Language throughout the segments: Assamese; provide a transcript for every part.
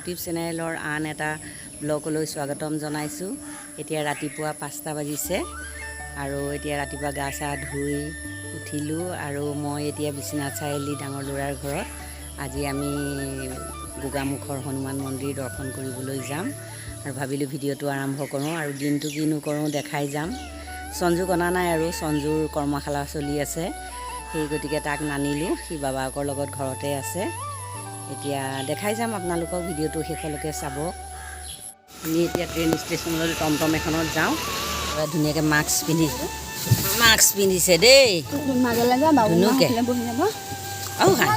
ইউটিউব চেনেলৰ আন এটা ব্লগলৈ স্বাগতম জনাইছোঁ। এতিয়া ৰাতিপুৱা 5টা বাজিছে আৰু এতিয়া ৰাতিপুৱা গা চা ধুই উঠিলোঁ আৰু মই এতিয়া বিশ্বনাথ চাৰিআলি ডাঙৰ ল'ৰাৰ ঘৰত। আজি আমি গোগামুখৰ হনুমান মন্দিৰ দৰ্শন কৰিবলৈ যাম আৰু ভাবিলোঁ ভিডিঅ'টো আৰম্ভ কৰোঁ আৰু দিনটো কিনো কৰোঁ দেখাই যাম। সঞ্জুক অনা নাই আৰু সঞ্জুৰ কৰ্মশালা চলি আছে, সেই গতিকে তাক নানিলোঁ। সি বাবাকৰ লগত ঘৰতে আছে। এতিয়া দেখাই যাম আপোনালোকক, ভিডিঅ'টো শেষলৈকে চাব। আমি এতিয়া ট্ৰেইন ষ্টেচনলৈ টমটম এখনত যাওঁ। ধুনীয়াকৈ মাস্ক পিন্ধিছে দেই। মাজলৈ যাম বাবু। ধুনুকে। মাহঁতে বহি যাব। আৰু হাই।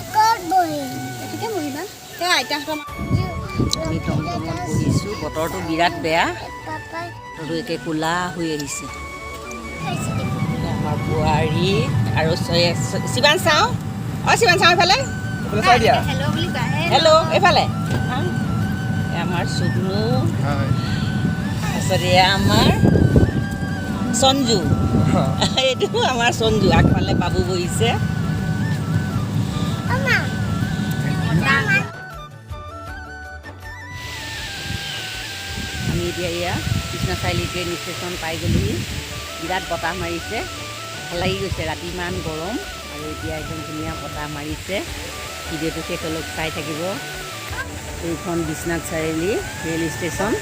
এইটোতে বহিবা, সেই আইতাহঁতৰ। আমি টমটমত বহিছোঁ। বতৰটো বিৰাট বেয়া, বতৰটো একে ক'লা হৈ আহিছে। আমাৰ বোৱাৰী আৰু শিৱান চাওঁ, অঁ শিৱান চাওঁ এইফালে। হেল্ল' বুলি কোৱা। হেল্ল' এইফালে। এই আমাৰ চুগনু, তাৰপিছত এয়া আমাৰ সঞ্জু, এইটো আমাৰ সঞ্জু। আগফালে বাবু বহিছে। আমি এতিয়া এয়া কৃষ্ণ চাৰিআলি ট্ৰেইন ষ্টেচন পাই গ'লোহি। বিৰাট বতাহ মাৰিছে, ভাল লাগি গৈছে। ৰাতি ইমান গৰম আৰু এতিয়া একদম ধুনীয়া বতাহ মাৰিছে। ভিডিঅ'টো শেষলৈকে চাই থাকিব। এইখন বিশ্বনাথ চাৰিআলি ৰেল ষ্টেচন,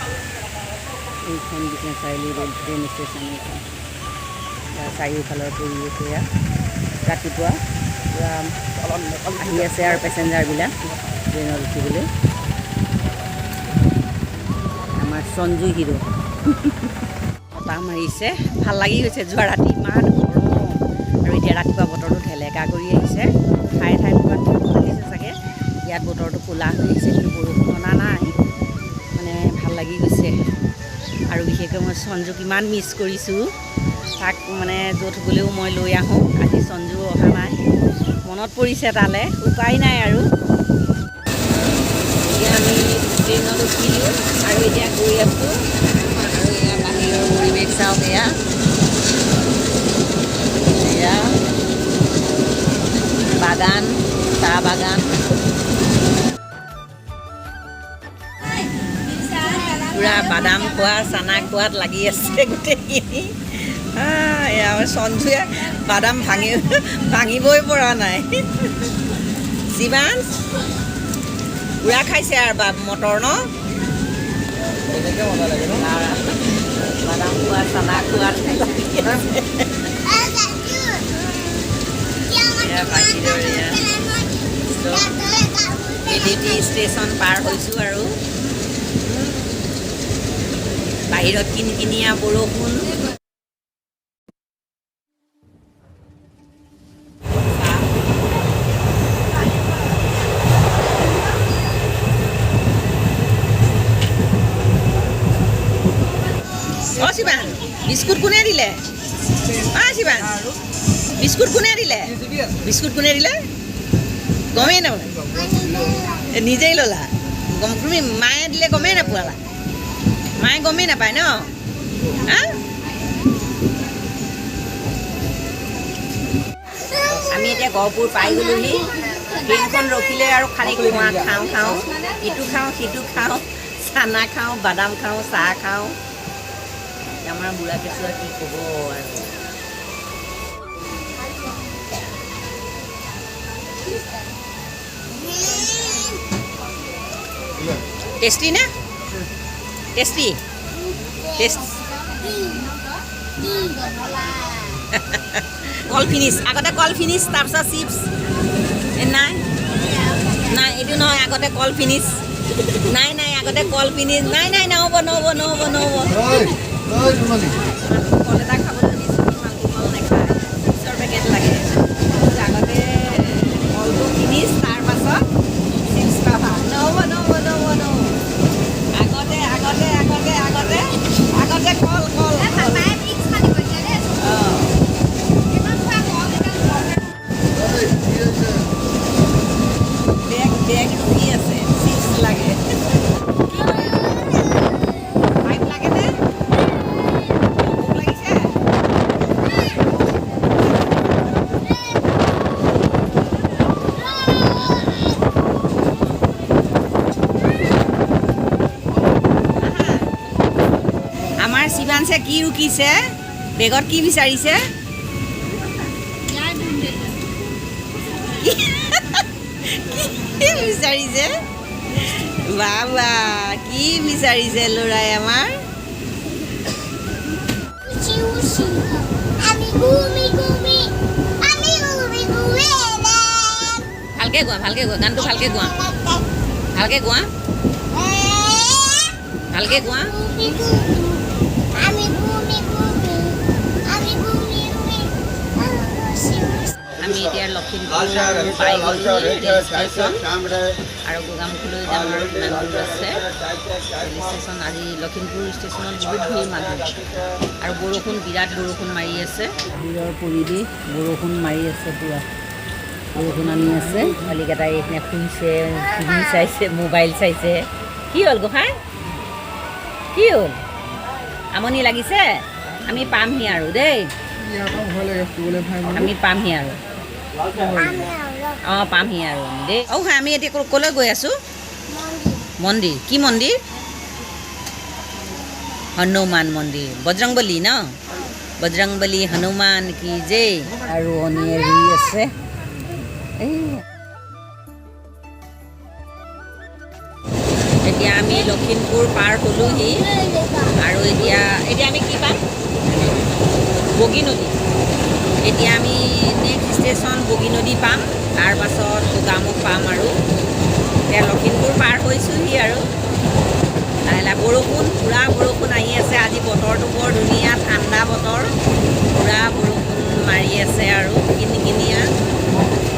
এইখন বিশ্বনাথ চাৰিআলি ট্ৰেইন ষ্টেচন এইখন। ইয়াৰ চাৰিওফালৰ পৰিৱেশ এয়া। ৰাতিপুৱা পূৰা আহি আছে আৰু পেচেঞ্জাৰবিলাক ট্ৰেইনত উঠিবলৈ। আমাৰ সঞ্জু হিৰো। বতাহ মাৰিছে, ভাল লাগি গৈছে। যোৱা ৰাতি ইমান গৰম আৰু এতিয়া ৰাতিপুৱা বতৰটো ঢেলেকা কৰি আহিছে। ঠায়ে ঠায়ে ক'ৰবাত বৰষুণ দিছে চাগে। ইয়াত বতৰটো ক'লা হৈ আহিছে, কিন্তু বৰষুণ অনা নাই। মানে ভাল লাগি গৈছে। আৰু বিশেষকৈ মই সঞ্জুক ইমান মিছ কৰিছোঁ। তাক মানে য'ত গ'লেও মই লৈ আহোঁ। আজি সঞ্জু অহা নাই, মনত পৰিছে তালৈ, উপায় নাই। আৰু এতিয়া আমি ট্ৰেইনত উঠিলোঁ আৰু এতিয়া গৈ আছোঁ। আৰু এয়া বাহিৰৰ পৰিৱেশ চাওক। এয়া এয়া বাগান, চাহ বাগান। পুৰা বাদাম খোৱা, চানা খোৱাত লাগি আছে গোটেইখিনি। এয়া আমাৰ সঞ্জুৱে বাদাম ভাঙিবই পৰা নাই। যিমান পুৰা খাইছে আৰু বা মটৰ ন বাদাম খোৱা, চানা খোৱাত লাগি আছে। এয়া বাহিৰৰ এয়া এডিটি ষ্টেচন পাৰ হৈছোঁ আৰু বাহিৰত কিনকিনীয়া বৰষুণ। অ শিৱান, বিস্কুট কোনে দিলে? অ শিৱান, বিস্কুট কোনে দিলে? বিস্কুট কোনে দিলে? গমেই নাপালা, নিজেই ল'লা। গম তুমি মায়ে দিলে গমেই নাপালা। মায়ে গমেই নাপায় ন? হা, আমি এতিয়া গহপুৰ পাই গ'লোহি। ট্ৰেইনখন ৰখিলে আৰু খালি খোৱা, খাওঁ খাওঁ, ইটো খাওঁ সিটো খাওঁ, চানা খাওঁ, বাদাম খাওঁ, চাহ খাওঁ। আমাৰ বুঢ়া কেঁচুৱা কি ক'ব আৰু। টেষ্টি নে? Tasty test. কল ফিনিছ আগতে, কল ফিনিছ, তাৰপিছত চিপছ। নাই নাই, এইটো নহয়, আগতে কল ফিনিছ। নাই নাই, আগতে কল ফিনিছ। নাই নাই, নহ'ব নহ'ব নহ'ব নহ'ব। কল এটা খাবলৈ দিছোঁ, সি মালভোগ কল নাখায়, চিপছৰ পেকেট লাগে। আগতে কলটো ফিনিছ, তাৰপাছত চিপছ পাবা। নহ'ব নহ'ব নহ'ব নহ'ব, আগতে আগতে আগতে আগতে আগতে কল কল কল। অঁ, বেগ বেগ ৰখি আছে, চিপছ লাগে। পাইপ লাগেনে? ভোক লাগিছে। কি ৰুকিছে? বেগত কি বিচাৰিছে? কি বিচাৰিছে বাবা? কি বিচাৰিছে ল'ৰাই আমাৰ? উচি উচি আমি ঘুমি ঘুমি, আমি ঘুমি ঘুমি এলাম। ভালকে গোৱা, ভালকে গোৱা, গানটো ভালকে গোৱা, ভালকে গোৱা, ভালকে গোৱা। ঘুমি ঘুমি আমি ঘুমি ঘুমি, আমি ঘুমি ঘুমি উচি উচি। আমি এতিয়া লখিমপুৰ পাই গ'লো, ৰেল ষ্টেচন, আৰু গোগামুখলৈ যাম। আৰু কিমান দূৰ আছে ৰেল ষ্টেচন? আজি লখিমপুৰ ষ্টেচনত বহুত ভিৰ মানুহ আৰু বৰষুণ, বিৰাট বৰষুণ মাৰি আছে। বাহিৰৰ পৰিৱেশ, বৰষুণ মাৰি আছে, পূৰা বৰষুণ আনি আছে। ছোৱালীকেইটাই এইখিনি শুইছে, টিভি চাইছে, মোবাইল চাইছে। কি হ'ল গোসাঁই? কি হ'ল? আমনি লাগিছে? আমি পামহি আৰু দেই। আমি পামহি আৰু। আমি আৰু অঁ, পামহি আৰু আমি দেই। অ' আমি এতিয়া ক'লৈ গৈ আছোঁ? মন্দিৰ। মন্দিৰ। কি মন্দিৰ? হনুমান মন্দিৰ, বজৰংবলী ন? বজৰংবলী হনুমান কি জয়। আৰু ৰোৱনীয়ে ৰুই আছে। এই এতিয়া আমি লখিমপুৰ পাৰ হ'লোহি আৰু এতিয়া আমি কি পাম? বগী নদী। এতিয়া আমি নেক্সট ষ্টেচন বগী নদী পাম, তাৰপাছত গোগামুখ পাম। আৰু এতিয়া লখিমপুৰ পাৰ হৈছোঁহি আৰু লাহে লাহে বৰষুণ, পূৰা বৰষুণ আহি আছে। আজি বতৰটো বৰ ধুনীয়া, ঠাণ্ডা বতৰ, পূৰা বৰষুণ মাৰি আছে আৰু কিনকিনীয়া।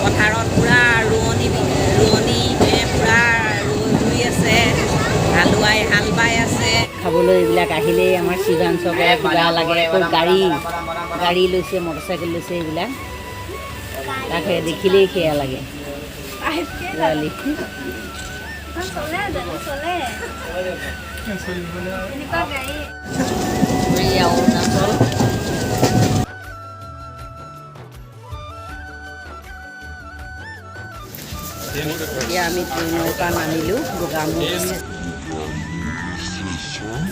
পথাৰত পূৰা ৰোৱনী, ৰোৱনী পূৰা ৰুই আছে, হালোৱাই হাল বাই আছে। খাবলৈ এইবিলাক আহিলেই আমাৰ শিৱাঞ্চকে কিবা লাগে। আকৌ গাড়ী গাড়ী লৈছে, মটৰচাইকেল লৈছে, এইবিলাক তাকে দেখিলেই সেয়া লাগে। ছোৱালী। চলে জানো? চলে এনেকুৱা গাড়ী? এয়া অৰুণাচল। এতিয়া আমি ট্ৰেইনৰ পৰা নামিলোঁ, গোগামুখ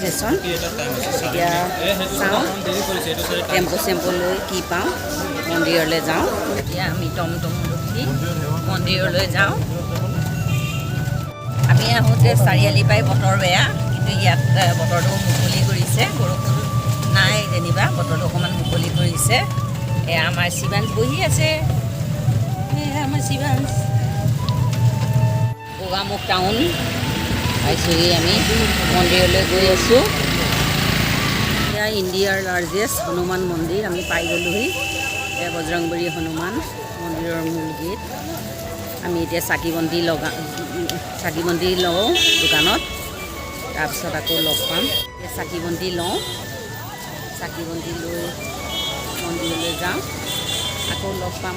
ষ্টেচন। এতিয়া চাওঁ টেম্পু চেম্পু লৈ কি পাওঁ, মন্দিৰলৈ যাওঁ। এতিয়া আমি টমটমত উঠি মন্দিৰলৈ যাওঁ। আমি আহোঁতে চাৰিআলি পাই বতৰ বেয়া, কিন্তু ইয়াত বতৰটো মুকলি কৰিছে। বৰষুণ নাই যেনিবা, বতৰটো অকণমান মুকলি কৰিছে। এয়া আমাৰ শিৱাঞ্চ বহি আছে। এয়া আমাৰ শিৱাঞ্চ। গোগামুখ টাউন পাইছোঁহি আমি, মন্দিৰলৈ গৈ আছোঁ। এয়া ইণ্ডিয়াৰ লাৰ্জেষ্ট হনুমান মন্দিৰ, আমি পাই গ'লোহি। এয়া বজৰংবলী হনুমান মন্দিৰৰ মূল গেট। আমি এতিয়া চাকি বন্তি লগা, চাকি বন্তি লওঁ দোকানত, তাৰপিছত আকৌ লগ পাম। এতিয়া চাকি বন্তি লওঁ, চাকি বন্তি লৈ মন্দিৰলৈ যাওঁ, আকৌ লগ পাম।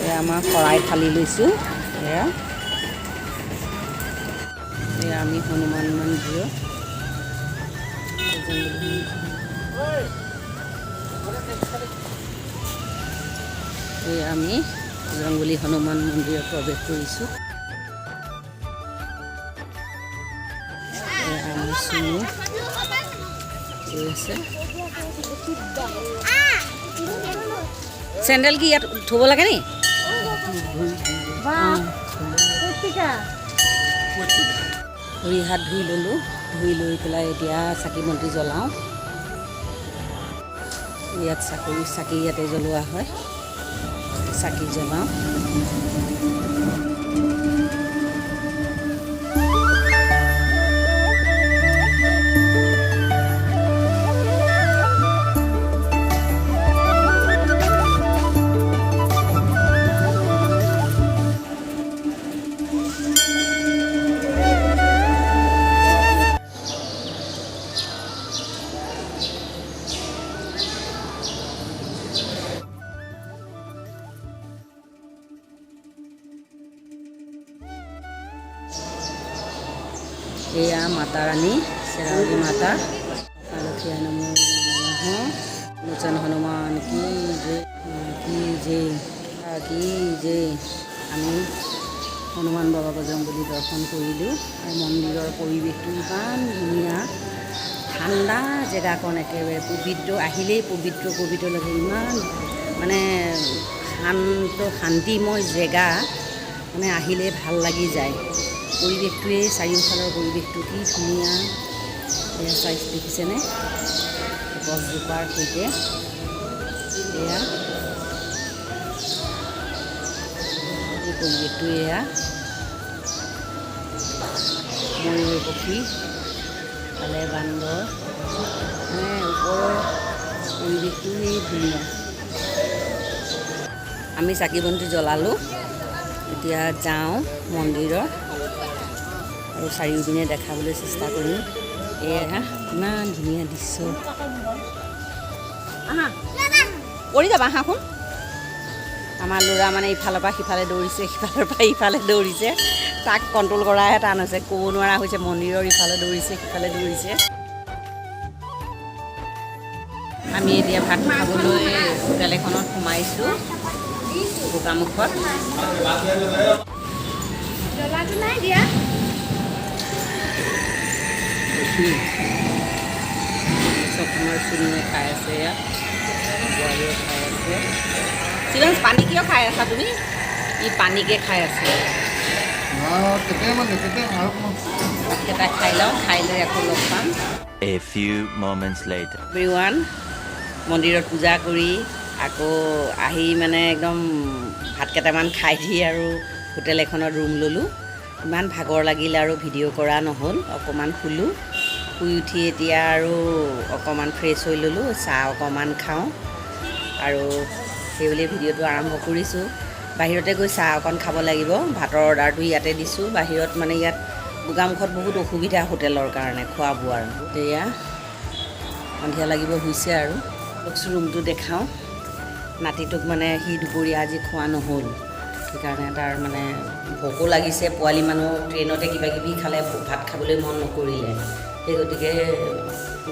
এয়া আমাৰ শৰাই থালি লৈছোঁ। এয়া এয়া আমি হনুমান মন্দিৰত বজৰংবলী হনুমান। এয়া আমি বজৰংবলী হনুমান মন্দিৰত প্ৰৱেশ কৰিছোঁ। এয়া আমাৰ চুমু গৈ আছে। চেণ্ডেল কি ইয়াত থ'ব লাগে নি? অঁ। ভৰি হাত ধুই ল'লোঁ, ধুই লৈ পেলাই এতিয়া চাকি বন্তি জ্বলাওঁ। ইয়াত চাকি ইয়াতে জ্বলোৱা হয়। চাকি জ্বলাওঁ। এয়া মাতা ৰাণী, চেৰাৱলী মাতা। লক্ষী নমো নমঃ। লোচন হনুমান কি জয়, কি জয়, কি জয়। আমি হনুমান বাবা বজৰংবলী দৰ্শন কৰিলোঁ আৰু মন্দিৰৰ পৰিৱেশটো ইমান ধুনীয়া, ঠাণ্ডা। ঠাণ্ডা জেগাকণ, একেবাৰে পবিত্ৰ। আহিলেই পবিত্ৰ পবিত্ৰ লাগে। ইমান মানে শান্ত শান্তিময় জেগা, মানে আহিলেই ভাল লাগি যায়। পৰিৱেশটোৱেই, চাৰিওফালৰ পৰিৱেশটো কি ধুনীয়া! এয়া চাই দেখিছেনে গছজোপাৰ সৈতে? এয়া এই পৰিৱেশটো। এয়া ময়ূৰ পক্ষী, ফালে বান্দৰ, মানে ওপৰৰ পৰিৱেশটোৱেই ধুনীয়া। আমি চাকি বন্তি জ্বলালোঁ, এতিয়া যাওঁ মন্দিৰত আৰু চাৰিওপিনে দেখাবলৈ চেষ্টা কৰিম। এয়া ইমান ধুনীয়া দৃশ্য। আহা, পৰি যাবা, আহাচোন। আমাৰ ল'ৰা মানে ইফালৰ পৰা সিফালে দৌৰিছে, সিফালৰ পৰা ইফালে দৌৰিছে। তাক কণ্ট্ৰল কৰাহে টান হৈছে, ক'ব নোৱাৰা হৈছে। মন্দিৰৰ ইফালে দৌৰিছে, সিফালে দৌৰিছে। আমি এতিয়া ভাত খাবলৈ হোটেল এখনত সোমাইছোঁ গোগামুখত। জ্বলাটো নাই দিয়া। দেখি চব। আমাৰ চুনুৱে খাই আছে ইয়াত, বোৱাৰীয়ে খাই আছে। চিৰাঞ্জ, পানী কিয় খাই আছা তুমি? ই পানীকে খাই আছে। কেইটামান কেইটা আৰু অকণমান। ভাতকেইটা খাই লওঁ, খাই লৈ আকৌ লগ পাম। A few moments later. Everyone, মন্দিৰত পূজা কৰি আকৌ আহি মানে একদম ভাত কেইটামান খাই দি আৰু হোটেল এখনত ৰুম ল'লোঁ। ইমান ভাগৰ লাগিল আৰু ভিডিঅ' কৰা নহ'ল। অকণমান শুলোঁ, শুই উঠি এতিয়া আৰু অকণমান ফ্ৰেছ হৈ ল'লোঁ, চাহ অকণমান খাওঁ আৰু সেইবুলি ভিডিঅ'টো আৰম্ভ কৰিছোঁ। বাহিৰতে গৈ চাহ অকণ খাব লাগিব। ভাতৰ অৰ্ডাৰটো ইয়াতে দিছোঁ। বাহিৰত মানে ইয়াত গোগামুখত বহুত অসুবিধা হোটেলৰ কাৰণে খোৱা বোৱাৰ। এয়া সন্ধিয়া লাগিব হৈছে আৰু ৰুমটো দেখাওঁ। নাতিটোক মানে সি দুপৰীয়া আজি খোৱা নহ'ল, সেইকাৰণে তাৰ মানে ভোকো লাগিছে। পোৱালি মানুহ, ট্ৰেইনতে কিবা কিবি খালে, ভাত খাবলৈ মন নকৰিলে। সেই গতিকে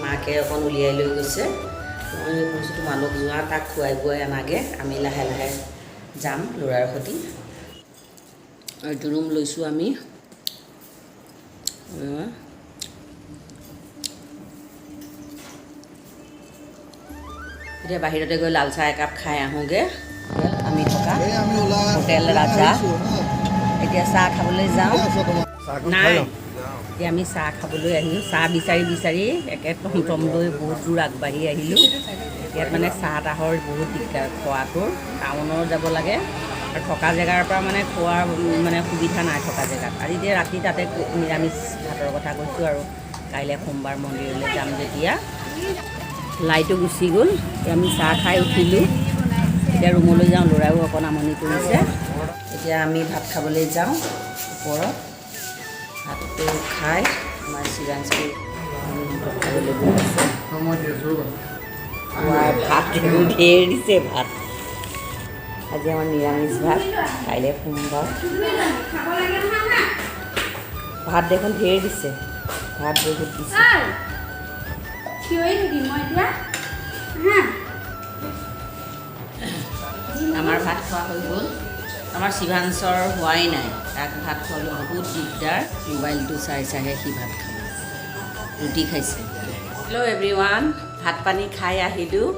মাকে অকণ উলিয়াই লৈ গৈছে। মই কৈছোঁ, তোমালোক যোৱা, তাক খুৱাই বোৱাই আনাগৈ, আমি লাহে লাহে যাম ল'ৰাৰ সৈতে। এইটো ৰুম লৈছোঁ আমি। এতিয়া বাহিৰতে গৈ লাল চাহ একাপ খাই আহোঁগৈ। আমি থকা এই আমি ওলাই হোটেল ৰাজা। আহিছোঁ, হা। এতিয়া চাহ খাবলৈ যাওঁ। ঠিকে আছে তোমাৰ চাহকণ নাই। খাই লওঁ। এতিয়া আমি চাহ খাবলৈ আহিলোঁ। চাহ বিচাৰি বিচাৰি একে টমটম লৈ বহুত দূৰ আগবাঢ়ি আহিলোঁ। ইয়াত মানে চাহ তাহৰ বহুত দিগদাৰ খোৱাটোৰ। টাউনৰ যাব লাগে আৰু থকা জেগাৰ পৰা মানে খোৱাৰ মানে সুবিধা নাই থকা জেগাত। আজি এতিয়া ৰাতি তাতে নিৰামিষ ভাতৰ কথা কৈছোঁ আৰু কাইলৈ সোমবাৰ মন্দিৰলৈ যাম। যেতিয়া লাইটো গুচি গ'ল। এতিয়া আমি চাহ খাই উঠিলোঁ, এতিয়া ৰুমলৈ যাওঁ। ল'ৰায়ো অকণ আমনি কৰিছে। এতিয়া আমি ভাত খাবলৈ যাওঁ ওপৰত। ভাতটো খাই আমাৰ চিৰাঞ্জটো খাবলৈ গৈ আছে। মই দি আছোঁ, ৰ'বা। আমাৰ ভাত দেখোন ঢেৰ দিছে ভাত। আজি আমাৰ নিৰামিষ ভাত, কাইলৈ সোমবাৰ। খাব লাগে নহয় হা। ভাত দেখোন ঢেৰ দিছে, ভাত বহুত দিছে। ঐ, থিয়ই থাকিম মই এতিয়া হা। আমাৰ ভাত খোৱা হৈ গ'ল। আমাৰ শিৱাংশৰ হোৱাই নাই। তাক ভাত খোৱাবলৈ বহুত দিগদাৰ। মোবাইলটো চাই চাইহে সি ভাত খাব। ৰুটি খাইছে। হেল্ল' এভৰি ওৱান, ভাত পানী খাই আহিলোঁ।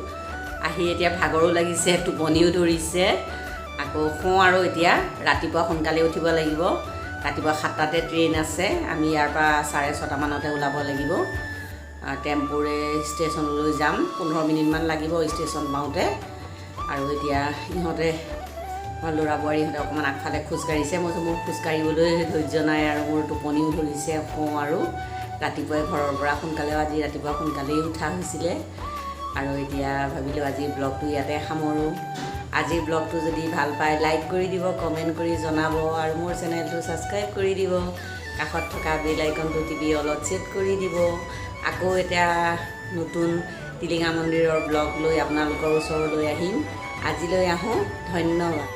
আহি এতিয়া ভাগৰো লাগিছে, টোপনিও ধৰিছে। আকৌ শুওঁ আৰু এতিয়া ৰাতিপুৱা সোনকালে উঠিব লাগিব। ৰাতিপুৱা 7টাতে ট্ৰেইন আছে। আমি ইয়াৰ পৰা 6:30মানতে ওলাব লাগিব। টেম্পুৰে ষ্টেচনলৈ যাম। 15 মিনিটমান লাগিব ষ্টেচন পাওঁতে। আৰু এতিয়া ইহঁতে, আমাৰ ল'ৰা বোৱাৰীহঁতে অকণমান আগফালে খোজকাঢ়িছে। মই কৈছোঁ, মোৰ খোজকাঢ়িবলৈ ধৈৰ্য নাই আৰু মোৰ টোপনিও ধৰিছে, শুওঁ। আৰু ৰাতিপুৱাই ঘৰৰ পৰা সোনকালেও, আজি ৰাতিপুৱা সোনকালেই উঠা হৈছিলে। আৰু এতিয়া ভাবিলোঁ আজি ব্লগটো ইয়াতে সামৰোঁ। আজিৰ ব্লগটো যদি ভাল পায়, লাইক কৰি দিব, কমেণ্ট কৰি জনাব আৰু মোৰ চেনেলটো ছাবস্ক্ৰাইব কৰি দিব। কাষত থকা বেল আইকনটো টিপি অলত ছেট কৰি দিব। আকৌ এতিয়া নতুন টিলিঙা মন্দিৰৰ ব্লগ লৈ আপোনালোকৰ ওচৰলৈ আহিম। আজিলৈ আহোঁ, ধন্যবাদ।